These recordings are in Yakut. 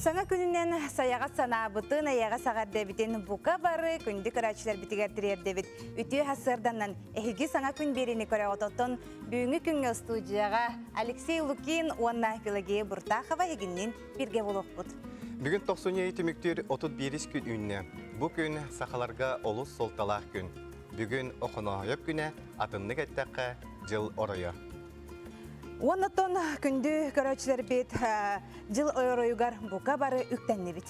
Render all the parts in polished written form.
Саҥа күнүнэн сайаҕас санаабытын, эйэҕэс эҕэрдэбитин бука бары күндү көрөөччүлэрбитигэр тириэрдэбит. Үтүө сарсыарданан эһиги саҥа күн биэриини көрөҕүт. Оттон бүгүҥҥү күҥҥэ устуудьуйаҕа Алексей Лукин уонна Пелагея Буртахова эһигинниин бииргэ буолуохпут. Бүгүн тохсунньу ый түмүктүүр 31 күн үүннэ. Бу күн сахаларга олус суолталаах күн. Бүгүн Охонооһойоп күнэ, атыннык эттэххэ, дьыл оройо. Уоннаттан күндү көрөөччүлэрбит дьыл оройугар бука бары үктэннибит.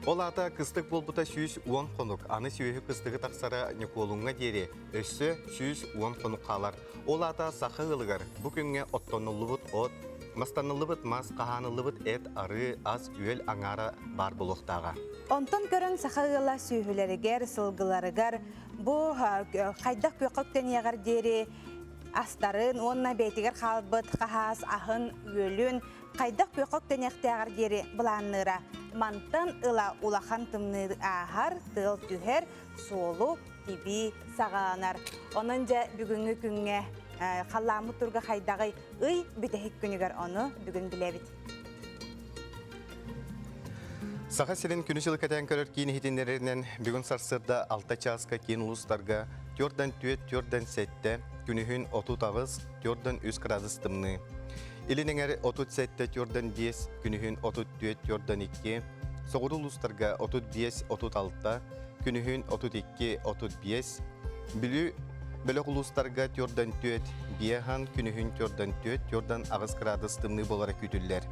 Ол аата кыстык буолбута 110 хонук, аны сүөһү кыстыгы тахсара Ньукуолуҥҥа диэри өссө 110 хонук хаалар. Ол аата саха ыалыгар бу күҥҥэ оттонуллубут от, мастаныллыбыт мас, хаһааныллыбыт эт, арыы, ас-үөл аҥаара баар буолуохтааҕа. Онтон көрөн саха ыала сүөһүлэригэр, сылгыларыгар Бу хайдах күөххэ үктэниэҕэр диэри астарын уонна бэйэтигэр хаалбыт хаһаас аһын-үөлүн хайдах күөххэ үктэниэхтээҕэр диэри былаанныыра. Мантан ыла улахан тымныы ааһар, тыал түһэр, суолу тибии саҕаланар. Онон дьэ бүгүҥҥү күҥҥэ халлааммыт турга хайдаҕый ый бүтэһик күнүгэр ону бүгүн билэбит. Саха сирин күнү-дьылы кэтээн көрөр киин иһитиннэрэринэн бүгүн сарсыарда 6 чааска киин улуустарга төрдөн түөрт, төрдөн сэттэ, күнүһүн 38, төрдөн үс градус тымныы. Илин эҥэр 37, төрдөн биэс, күнүһүн 34, төрдөн икки, соҕуруу улуустарга 35, 36, күнүһүн 32, 35, Бүлүү бөлөх улуустарга төрдөн түөрт, биэһан, күнүһүн төрдөн түөрт, төрдөн аҕыс градус тымныы буолара күүтүллэр.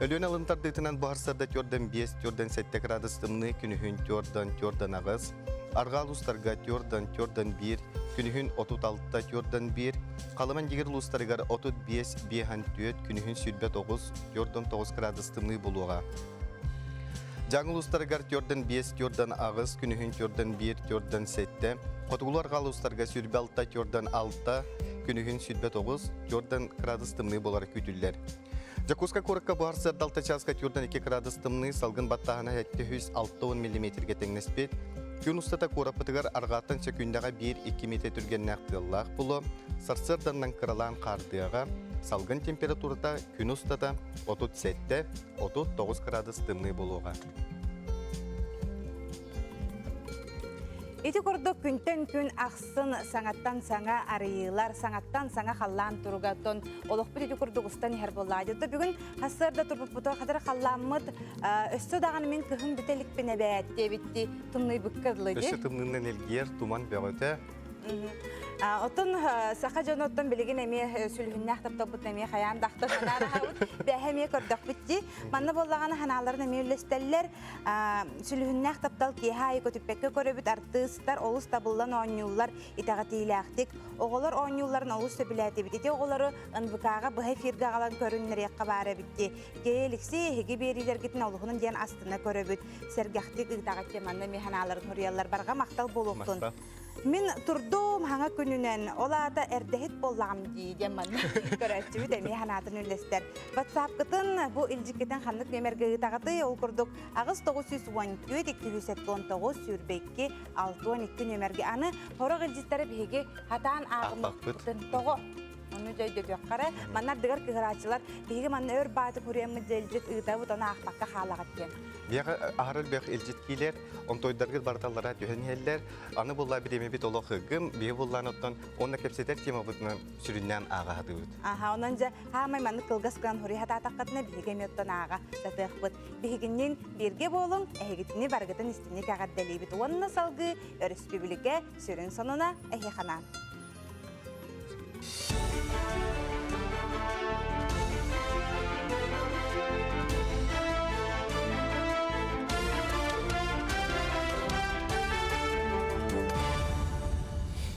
Өлүөн алын тардыытынан буһарсарда төрдөн биэс, төрдөн сэттэ градус тымныы, күнүһүн төрдөн, төрдөн аҕыс, арҕаа улуустарга төрдөн, төрдөн биир, күнүһүн 36, төрдөн биир, Халыман дигир улуустарыгар 35, биэһан түөрт, күнүһүн 29, төрдөн тоҕус градус тымныы буолуоҕа. Дьааҥы улуустарыгар төрдөн биэс, төрдөн аҕыс, күнүһүн төрдөн биир, төрдөн сэттэ, хотугулуу арҕаа улуустарга 26, төрдөн алта, күнүһүн 29, төрдөн градус тымныы буолара күүтүллэр. Дьокуускай куоракка буһар сыарда алта чааска төрдөн 2 градус тымныы, салгын баттааһына 760 миллиметргэ тэҥнэспит. Күн устата куораппытыгар арҕааттан сөкүүндэҕэ 1-2 метр түргэннээх тыаллаах буолуо, сарсыарданнан кыралаан хаардыаҕа, салгын температурата күн устата 37 39 градус тымныы буолуоҕа. Ити курдук күнтэн күн ахсын саҥаттан саҥа арыйыылар, саҥаттан саҥа халлаан туругаттан олохпут ити курдук устан иһэр буоллаҕа. Дьэ бүгүн хасыарда турбуппутугар хатыр халлааммыт өссө даҕаны мин кыһын бүтэ иликпин эбээт диэбитти тымныйбыкка дылы Өссө тымныынан илгиэр туман бөҕөтө. Оттон саха дьоно оттон билигин эмиэ сүлүһүннээх тапталбытын эмиэ хайаан да ахта санаараһабыт. Бэһэ эмиэ көрдөхпүт дии. Манна буоллаҕына ханааларын эмиэ үллэстэллэр. Сүлүһүннээх таптал киэһэ аайы көтүппэккэ көрөбүт. Артыыстар олус табыллан оонньууллар, итэҕэтиилээхтик. Оҕолор оонньуулларын олус сөбүлээтибит. Ити оҕолору НВК-ҕа быһа эфиргэ аҕалан көрүннэриэххэ баар эбит дии. Гея Алексей эһиги биэриилэргитин олуһунан диэн астына көрөбүт. Сэргэхтик ыытаҕыт диэн манна эмиэ ханааларын суруйаллар. Барҕа махтал буолуохтун. Мин турдум хаҥа күнүнэн, ол аата эрдэһит буоллаҕым дии диэн манна көрөөччүбүт эмиэ санаатын үллэстэр. Ватсапкытын бу илдьиккитин ханнык нүөмэргэ ыытаҕытый? Ол курдук 8 914 279 22 62 нүөмэргэ аны сорох илдьиттэри биһиги хатаан ааҕыммыппытын тоҕо? Ону дьэ өйдөтүөххэ эрэ. Манна ардыгар кыһырааччылар биһиги манна өр бааты куруйаммыт дьэ илдьит ыытабыт, ону аахпакка хаалаҕыт диэн. Биэҕэ аһары элбэх илдьит киилэр, онтойдаргыт барыталлара түһэн иһэллэр. Аны булла бириэмэбит олох ыгым, биһи буллаан оттон уонна кэпсэтэр темабытынан сүрүннээн ааҕа сатыыбыт. Аха, онон дьэ хаамай маннык кылгас гынан хуруй хатаатаххытына биһиги эмиэ оттон ааҕа сатыахпыт. Биһигиннин бииргэ буолуҥ, эһигитини барыгытын истиҥник эҕэрдэлиибит уонна салгыы өрөспүүбүлүкэ сүрүн сонуна эһиэхэ анаан.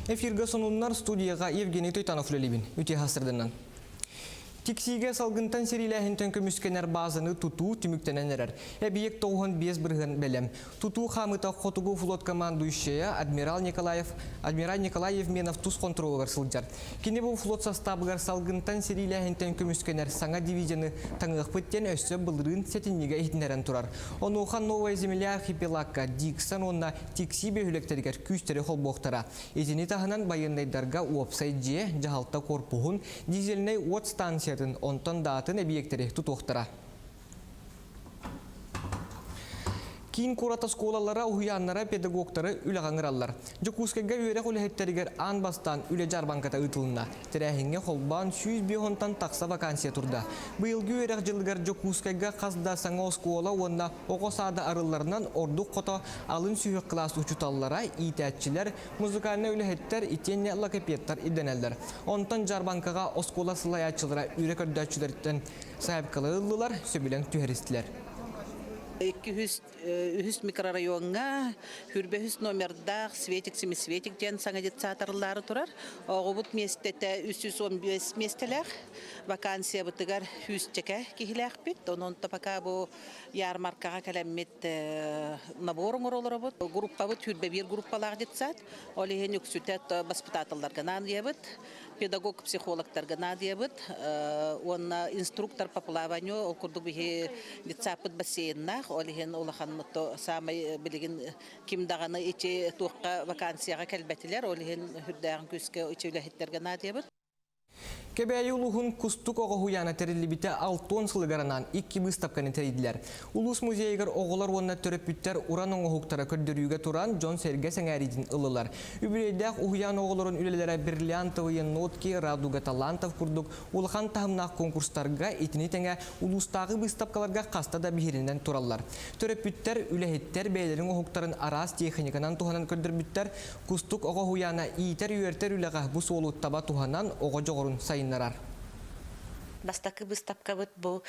Эфиргэ сонуннар студияға Евгений Тойтанов үлэлибин. Үтүө хасырдынан. Тиксиигэ салгынтан сэриилээһинтэн көмүскэнэр баазаны тутуу түмүктэнэн эрэр. Эбийиэк 95 бырыһыан бэлэм. Тутуу хаамыыта Хотугу флот командующайа адмирал Николаев адмирал Николай Евменов тус хонтуруолугар сылдьар. Кини бу флот састаабыгар салгынтан сэриилээһинтэн көмүскэнэр саҥа дивизияны таҥыахпыт диэн өссө былырыын сэтинньигэ иһитиннэрэн турар. Онуоха Новая Земля архипелагка Диксон уонна Тикси бөһүөлэктэригэр күүстэри холбуохтара. Итини таһынан байыаннайдарга уопсай дьиэ, дьаһалта корпуһун, дизельнэй уот станциятын, онтон да атын эбийиэктэри тутуохтара. Киин куорат оскуолалара, уһуйааннара педагогтары үлэҕэ ыҥыраллар. Дьокуускайга үөрэх үлэһиттэригэр аан бастаан үлэ дьаарбаҥката ыытылынна. Тэрээһиҥҥэ холбоон 105-тан тахса вакансия турда. Быйылгы үөрэх дьылыгар Дьокуускайга хас да саҥа оскуола уонна оҕо саада арылларынан ордук хото алын сүһүөх кылаас учууталлара, иитээччилэр, музыкальнай үлэһиттэр итиэннэ логопедтар ирдэнэллэр. Онтон дьаарбаҥкаҕа оскуола салайааччылара үлэ көрдөөччүлэриттэн сайаапкалары ыллылар, сөбүлэҥ түһэристилэр. 200 үһүс микрорайоҥҥа Хүрбэһүс номердаах Светик-семисветик диэн саҥа детсаатарлаары турар. Оҕобут миэстэтэ 315 миэстэлээх. Вакансиябытыгар сүүсчэкэ киһилээхпит. Онон пока бу ярмаркаҕа кэлэммит набор оҥоролоробут. Группабыт сүүрбэ биир группалаах детсад. Ол иһин үксүтэ баспытааталларга наадыйабыт. Педагог-психологтарга наадыйабыт уонна инструктор по плаванию, ол курдук биһи детсаппыт бассейннаах, ол иһин улахан саамай билигин ким даҕаны ити туохха вакансияҕа кэлбэтилэр, ол иһин үрдээҕин күүскэ ити үлэһиттэргэ наадыйабыт. Кэбээйи улууһун Кустук оҕо уһуйаана тэриллибитэ 60 сылыгар анаан икки быыстапканы тэрийдилэр. Улуус музейыгар оҕолор уонна төрөппүттэр уран оҥоһуктара көрдөрүүгэ туран дьон-сэргэ сэҥээриитин ыллылар. Үбүлүөйдээх уһуйаан оҕолорун үлэлэрэ «Бриллиантовые нотки», «Радуга талантов» курдук улахан таһымнаах конкурстарга итини тэҥэ улуустааҕы быыстапкаларга хаста да биһирэнэн тураллар. Төрөппүттэр, үлэһиттэр бэйэлэрин оҥоһуктарын араас техниканан туһанан көрдөрбүттэр. Кустук оҕо уһуйаана иитэр-үөрэтэр үлэҕэ бу суолу таба туһанан оҕо дьоҕурун сайыннарар. Бастакы быыстапкабыт бу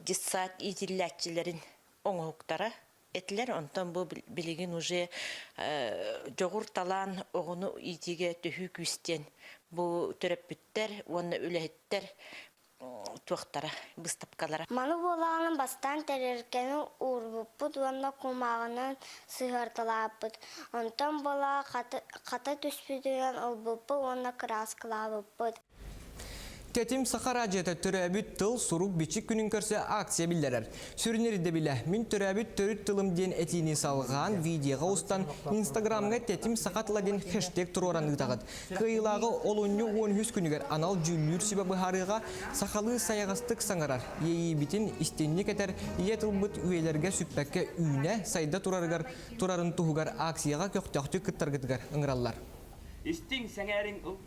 детсад иитиллээччилэрин оҥоһуктара этилэр. Онтон бу билигин уже дьоҕур талаан оҕону иитиигэ төһүү күүс диэн бу төрөппүттэр уонна үлэһиттэр туохтара, быыстапкалара. Маны буолаҕынан бастаан тэрилкэни уурбуппут уонна кумааҕынан сыһыарталаабыппыт. Онтон буолаҕа хата түспүтүнэн ылбыппыт уонна кырааскалаабыппыт. Тэтим Саха радиота төрөөбүт тыл, сурук-бичик күнүн көрсө акция биллэрэр. Сүрүн ирдэбилэ «Мин төрөөбүт төрүт тылым» диэн этиини салҕаан, видеоҕа устан, Инстаграмҥа «Тэтим саха тыла» диэн хэштег туруоран ыытаҕыт. Кыайыылааҕы олунньу 13 күнүгэр анал дьүүллүүр сүбэ быһаарыыга сахалыы сайаҕастык саҥарар, иэйиибитин истинник этэр ийэ тылбыт үйэлэргэ сүппэккэ үүнэ, сайда турарыгар турарын туһугар акцияҕа көхтөөхтүк кыттаргытыгар ыҥыраллар. Истиҥ, сэҥээриҥ ыл.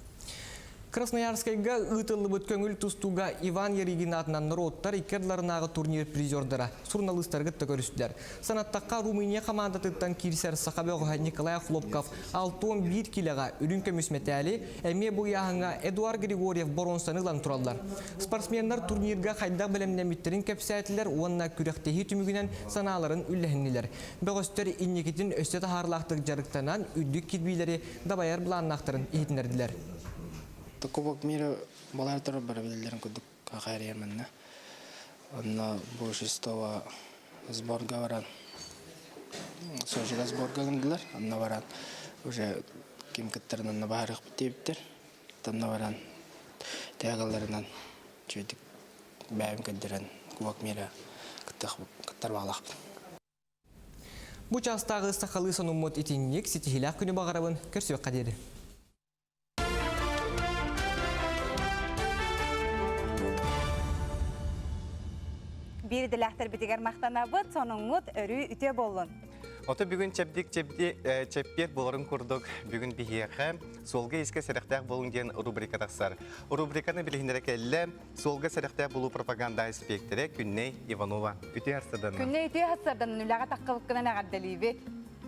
Красноярскайга ыытыллыбыт көҥүл тустууга Иван Ярыгин аатынан норуоттар икки ардыларынааҕы турнир призердара суруналыыстары кытта көрүстүлэр. Санаттахха, Румыния хамаандатыттан киирсэр саха бөҕөһө Николай Хлопков 61 киилэҕэ үрүҥ көмүс мэтээли, эмиэ бу ыйааһыҥҥа Эдуард Григорьев боруонсаны ылан тураллар. Спортсменнар турнирга хайдах бэлэмнэммиттэрин кэпсээтилэр уонна күрэхтэһии түмүгүнэн санааларын үллэһиннилэр. Бөҕөстөр инникитин өссө таһаарылаахтык дьарыктанан, үрдүк кирбиилэри дабайар былааннаахтарын иһитиннэрдилэр. Кубок мира балар турар бары билэллэрин курдук хайарыйар манна. Онно бу шестого сборга баран Сочига сборга гындылар. Онно баран уже ким кыттарын онно баһарыахпыт диэбиттэр. Онно баран тээгалларынан үчүгэйдик бэйэм көрдөрөн Кубок мира кыттар баҕалаахпын. Бу чаастааҕы сахалыы сонуммут итинник ситиһиилээх күнү баҕарабын көрсүөххэ диэри. Биир идэлээхтэрбитигэр махтанабыт, сонуҥҥут өрүү үтүө буоллун. Ото бүгүн чэбдик чэбди чэппиэт буоларын курдук бүгүн биһиэхэ суолга искэ сэрэхтээх буолуҥ диэн рубрика тахсар. Рубриканы билиһиннэрэ кэллэ суолга сэрэхтээх буолуу пропаганда инспектора Күннэй Иванова. Үтүө сарсыарданан. Күннэй үтүө сарсыарданан үлэҕэ таххыбыккынан эҕэрдэлиибит.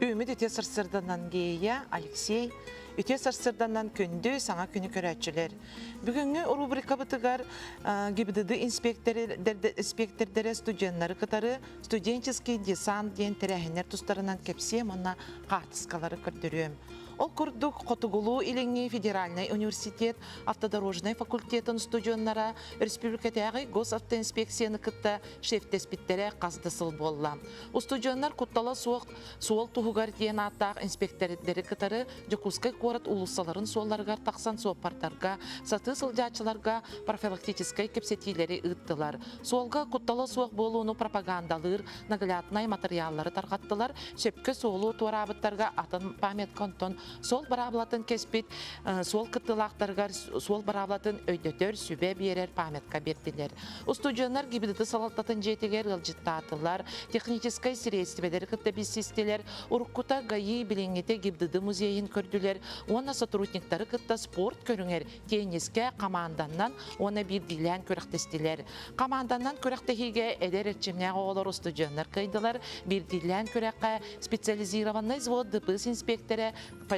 Үмүт үтүө сарсыарданан Гея, Алексей, үтүө сарсыарданан күндү саҥа күнү көрөөччүлэр. Бүгүҥҥү рубрикабытыгар ГИБДД инспектордэрэ студеннары кытары студенческий десант диэн тэрээһиннэр тустарынан кэпсиэм уонна хаартыскалары көрдөрүөм. Ол курдук Хотугулуу-Илиҥҥи федеральнай университет автодорожнай факультетын студеннара республикатааҕы госавтоинспекцияны кытта шефтэспиттэрэ хас да сыл буолла. Устудьуоннар куттала суох суол туһугар диэн ааттаах инспектордэри кытары Дьокуускай куорат уулуссаларын суолларыгар тахсан суоппардарга, сатыы сылдьааччыларга профилактическай кэпсэтиилэри ыыттылар. Суолга куттала суох буолууну пропагандалыыр нагляднай матырыйааллары тарҕаттылар, сөпкө суолу туораабыттарга атын памятка онтон Суол быраабылатын кэспит суол кыттыылаахтарыгар суол быраабылатын өйдөтөр, сүбэ биэрэр памятка биэрдилэр. Устудьуоннар ГИБДД салалтатын дьиэтигэр ыалдьыттаатылар, техническэй сириэстибэлэри кытта билсистилэр, уруккута ГАИ билиҥҥитэ ГИБДД музейын көрдүлэр уонна сотрудниктары кытта спорт көрүҥэр теннискэ хамаанданнан уонна биирдиилээн күрэхтэстилэр. Хамаанданнан күрэхтэһиигэ эдэр эрчимнээх оҕолор устудьуоннар кыайдылар, биирдиилээн күрэххэ специализированнай взвод ДПС инспектора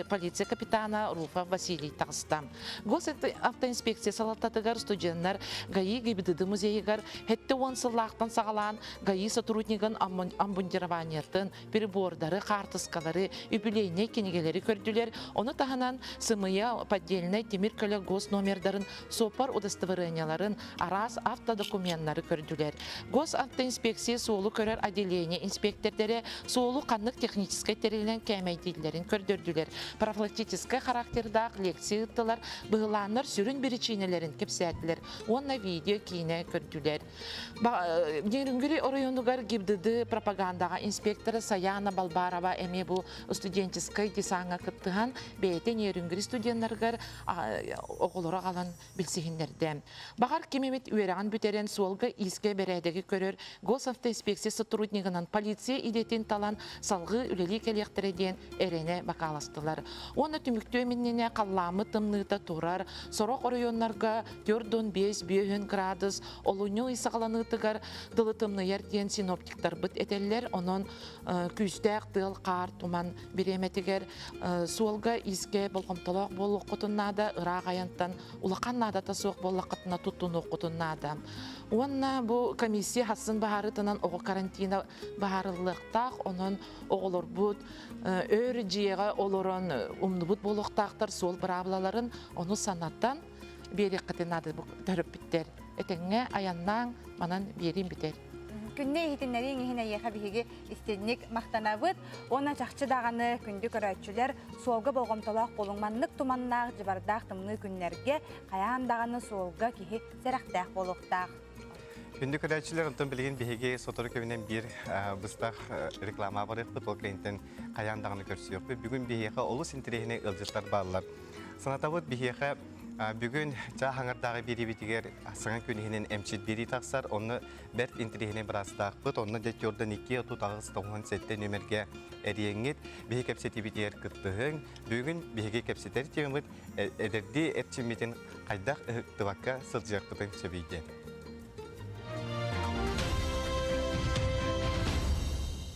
полиция капитана Руфов Василий таҕыста. Госавтоинспекция салалтатыгар студеннар ГАИ ГИБДД музейыгар 70 сыллаахтан саҕалаан ГАИ сотруднигын амбундированиетын, прибордары, хаартыскалары, юбилейнай кинигэлэри көрдүлэр. Ону таһынан сымыйа поддельнай тимир көлө госномердарын, суоппар удостоверенияларын, араас автодокуменнары көрдүлэр. Госавтоинспекция суолу көрөр отделение инспектордэрэ суолу ханнык техническэй тэрилинэн кээмэйдииллэрин көрдөрдүлэр. Профилактическай характердаах лекция ыыттылар, быһылааннар сүрүн биричиинэлэрин кэпсээтилэр уонна видео киинэ көрдүлэр. Нерюнгри оройуонугар ГИБДД пропагандаҕа инспектора Саяна Балбарова эмиэ бу студенческай десаҥҥа кыттыһан бэйэтэ Нерюнгри студеннарыгар оҕолору аҕалан билсиһиннэрдэ. Баҕар ким эмит үөрэҕин бүтэрэн суолга-иискэ бэрээдэги көрөр госавтоинспекция сотруднигынан полиция идэтин талан салгыы үлэлии кэлиэхтэрэ диэн эрэнэ бакааластылар. Уонна түмүктүө иннинэ халлааммыт тымныыта турар, сорох оройуоннарга 4-5 5 градус, олунньу ый саҕаланыытыгар дылы тымныйар диэн синоптиктарбыт этэллэр. Онон күүстээх тыал, хаар, туман бириэмэтигэр суолга-иискэ болҕомтолоох буолуоххутун наада, ыраах айантан улахан наадата суох буоллаххытына туттунуоххутун наада. Уонна бу комиссия хассын баһаарытынан оҕо карантина баһаарыллыахтаах, онон оҕолорбут өр дьиэҕэ олорон умнубут буолуохтаахтар суол быраабылаларын, ону санатан биэриэххитин наада төрөппүттэр. Этэҥҥэ айаннааҥ, манан биэриим бүтэр. Күннэ иһитиннэрииҥ иһин эйиэхэ биһиги истинник махтанабыт. Уонна чахчы даҕаны күндү көрөөччүлэр суолга болҕомтолоох буолуҥ. Маннык туманнаах, дьыбардаах тымныы күннэргэ хайаан даҕаны суолга киһи сэрэхтээх буолуохтаах. Күндү көрөөччүлэр, онтон билигин биһиги сотору кэминэн биир быстах реклама барыахпыт, ол кэнниттэн хайаан даҕаны көрсүөхпүт. Бүгүн биһиэхэ олус интэриэһинэй ыалдьыттар бааллар. Санатабыт биһиэхэ бүгүн чаа хаҥардааҕы биэриибитигэр саҥа күн иһинэн эмчит биэрии тахсар. Онно бэрт интэриэһинэй быраастаахпыт. Онно дьэ төрдөн 2 38 97 нүөмэргэ эриэҥҥит. Биһи кэпсэтиибитигэр кыттыһыҥ. Бүгүн биһиги кэпсэтэр темабыт эдэрдии эрчиммитин хайдах ыһыктыбакка сылдьыахпытын сөбүй диэн.